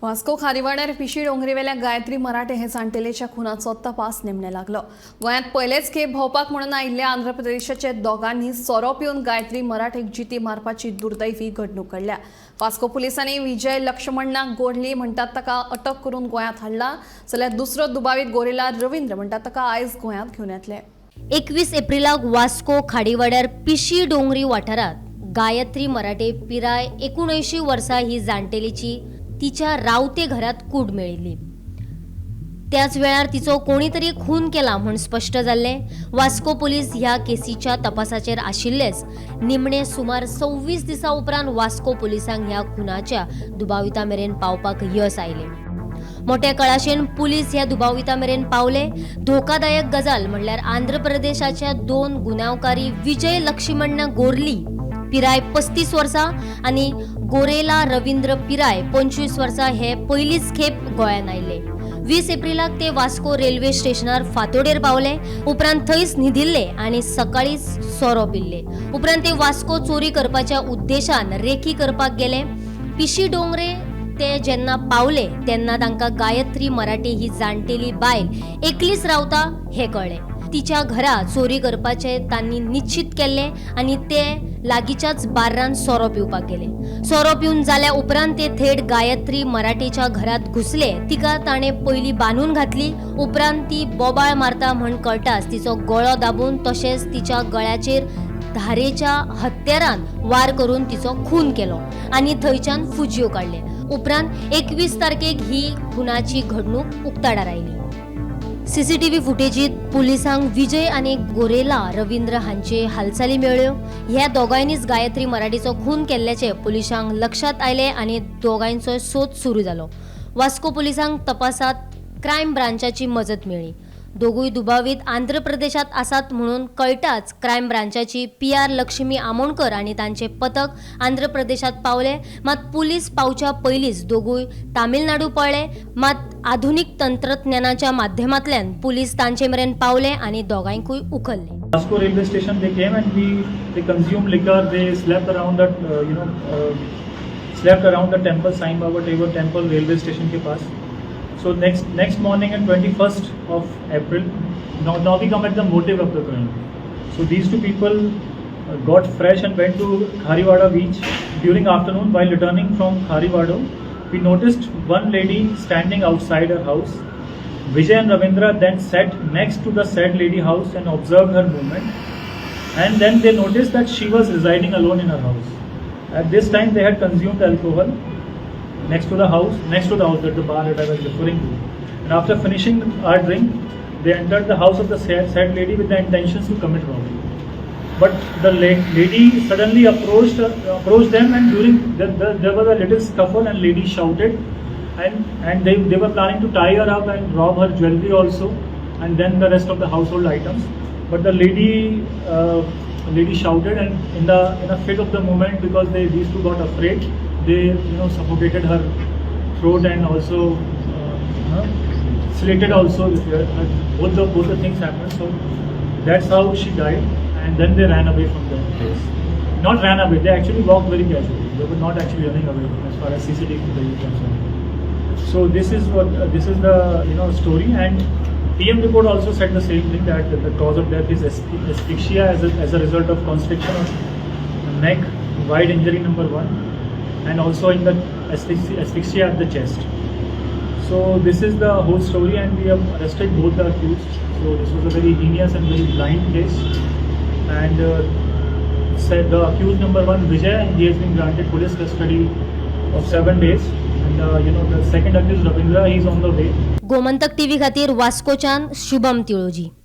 वास्को खारीवाड्यार पिशी डोंगरेवेल्या गायत्री मराठे हे जाण्टेलेच्या खुनाचो तपास निमणे लागलो. गोंयांत पयलेच खेप भोंवपाक म्हणून आयिल्ल्या आंध्र प्रदेशाच्या दोगांनी सोरो पिवन गायत्री मराठेक जिती मारपाची दुर्दैवी घडणूक घडल्या. वास्को पुलिसांनी विजय लक्ष्मण्णाक गोडली म्हणटात ताका अटक करून गोंयांत हाडला, जाल्यार दुसरो दुबावीत गोरेला रवींद्र म्हणटात ताका आयज गोंयांत घेवन येतले. 21 एप्रिलाक वास्को खाडीवाड्यार पिशी डोंगरी वाठारांत गायत्री मराठे पिराय 79 वर्सां ही जाणटेलीची तिच्या रावते घरात कूड मेळिल्ली. त्याच वेळार तिचो कोणी तरी खून केला म्हूण स्पश्ट जाल्लें. वास्को पुलीस ह्या केसीच्या तपासाचेर आशिल्लेच. निमणे सुमार 26 दिसां उपरांत वास्को पुलिसांक ह्या खुनाच्या दुबाविता मेरेन पावपाक यस आयलें. मोठ्या कळाशेन पुलीस ह्या दुबाविता मेरेन पावले. धोकादायक गजाल म्हणल्यार आंध्र प्रदेशाच्या दोन गुन्यांवकारी विजय लक्ष्मण्ण गोरली पिराय 35 वर्सां आनी गोरेला रवींद्र पिराय 25 वर्सां हे पयलीच खेप गोंयांत आयले. 20 एप्रिलाक ते वास्को रेल्वे स्टेशनार फांतोडेर पावले. उपरांत थंयच न्हिदिल्ले आनी सकाळीच सोरो पिल्ले. उपरांत ते वास्को चोरी करपाच्या उद्देशान रेकी करपाक गेले. पिशी डोंगरे ते जेन्ना पावले तेन्ना तांकां गायत्री मराठे ही जाणटेली बायल एकलीच रावता हें कळ्ळें. तिच्या घरा चोरी करपाचें तांणी निश्चित केल्लें आनी ते लागींच्याच बार्रान सोरो पिवपाक गेले. सोरो पिवन जाल्या उपरांत ते थेट गायत्री मराठेच्या घरात घुसले. तिका ताणें पयलीं बांदून घातली. उपरांत ती बोबाळ मारता म्हण कळटाच तिचो गळो दाबून तशेंच तिच्या गळ्याचेर धारेच्या हत्यारान वार करून तिचो खून केलो आनी थंयच्यान फुजयो काडले. उपरांत 21 तारखेक ही खुनाची घडणूक उक्ताडार आयली. सीसीटीव्ही फुटेजीत पुलिसांक विजय आनी गोरेला रवींद्र हांचे हालचाली मेळ्ळ्यो. ह्या दोगांयनीच गायत्री मराठीचो खून केल्ल्याचे पुलिसांक लक्षात आयले आनी दोगांयचो सोद सुरू जालो. वास्को पुलिसांक तपासात क्रायम ब्रांचाची मजत मेळ्ळी. दोगूय दुबावीत आंध्र प्रदेशात आसात म्हणून कळटाच क्रायम ब्रांचाची पी आर लक्ष्मी आमोणकर आनी तांचे पथक आंध्र प्रदेशात पावले. मात पुलीस पावच्या पयलींच दोगूय तामिळनाडू पळ्ळे. मात आधुनीक तंत्रज्ञानाच्या माध्यमांतल्यान पुलीस तांचे मेरेन पावले आनी दोगांयकूय उखल्ले. Vasco railway station they came and we they consumed liquor. They slept around the you know slept around the temple, Sai Baba Tagore temple, railway station K pass. So next morning at 21st of April, now we come at the motive of the crime. So these two people got fresh and went to Khariwada beach during afternoon. While returning from Khariwada, we noticed one lady standing outside her house. Vijay and Ravindra then sat next to the said lady house and observed her movement. And then they noticed that she was residing alone in her house. At this time, they had consumed alcohol next to the house that the bar that I was referring to. And after finishing our drink, they entered the house of the said lady with the intentions to commit robbery. But the lady suddenly approached them, and during there was a little scuffle, and lady shouted, and they were planning to tie her up and rob her jewelry also, and then the rest of the household items. But the lady shouted, and in a fit of the moment, because they these two got afraid, they suffocated her throat and also slitted also. Both the things happened. So that's how she died, and then they ran away from that place. Not ran away, they actually walked very casually. They were not actually running away as far as CCTV footage is concerned. So this is the story, and PM report also said the same thing, that the cause of death is asphyxia as a result of constriction of neck, wide injury number one, and also in the asphyxia at the chest. So this is the whole story, and we have arrested both the accused. So this was a very heinous and very blind case, and said the accused number one, Vijay, he has been granted police custody of 7 days, and the second accused, Ravindra, he is on the way. Gomantak TV खातीर वास्कोच्यान शुभम तिळोजी.